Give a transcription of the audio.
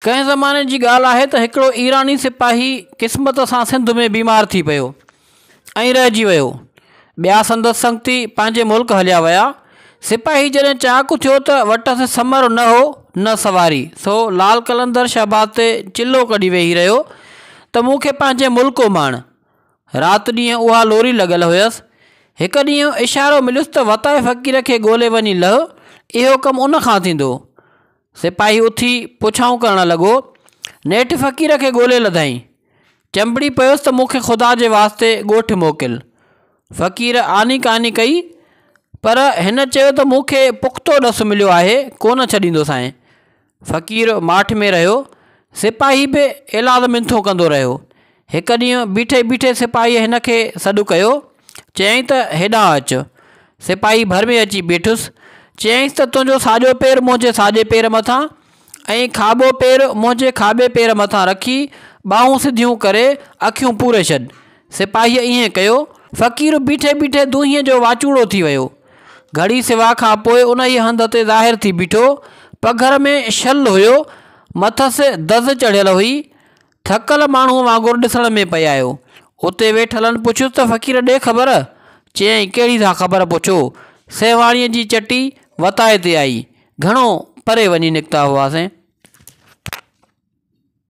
ڪنهن زماني جي ڳالهه آهي ته هڪڙو ايراني سپاهي قسمت سان سنڌ ۾ بيمار ٿي پيو ۽ رهجي ويو. ٻيا سندس سنگتي پنهنجي ملڪ هليا ويا. سپاهي جڏهن چاق ٿيو ته وٽس ثمر نه هو نه سواري، سو لال قلندر شهباز تي چلو ڪڍي ويهي رهيو ته مون کي پنهنجي ملڪ اماڻ. رات ڏينهن اها لوري لڳل هيس. هڪ ڏينهن اشارو مليس ته وتائي فقير کي ڳولي وڃي لهه، اهو ڪم ان کان ٿيندو. سپاهي اٿي پڇائون ڪرڻ لڳو. نيٺ فقير کي ڳولي لڌائين. چنبڙي پيس ته مون کي خدا جي واسطي ڳوٺ موڪل. فقير آني ڪاني ڪئي، پر هن چيو ته مون کي پختو ڏس مليو آهي، ڪونه ڇڏيندوسانء. فقير ماٺ ۾ رهيو. سپاهي به ايلاز منٿون ڪندو رهيو. هڪ ڏينهن بيٺي بيٺي سپاهيء هن کي سڏ ڪيو. چيائين ته هيڏانهن اچ. سپاهي ڀر ۾ اچي بيٺس. چيائينس ته تنهنجو ساڄو پير منهنجي ساڄي پير مٿان ۽ کاٻو پير منهنجي کاٻي پير مٿان رکي ٻانهون سڌيون ڪري اکيون پوري ڇڏ. سپاهيء ائين ڪيو. فقير بيٺي بيٺي دونهيء جو واچوڙو ٿي ويو. گهڙي سوا کان پوء انهيء هنڌ تي ظاهر ٿي بيٺو. پگهر ۾ شل هيو. مٿس دز چڙهيل هئي. ٿڪل ماڻهوء وانگر ڏسڻ ۾ پئي آيو. اتي ويٺلن پڇيس ته فقير ڏي خبر؟ چيائين ڪهڙي ٿا خبر پڇو؟ سيوهاڻيء جي چٽي وتائي تي آئي. گهڻو پري وڃي نڪتا هئاسين.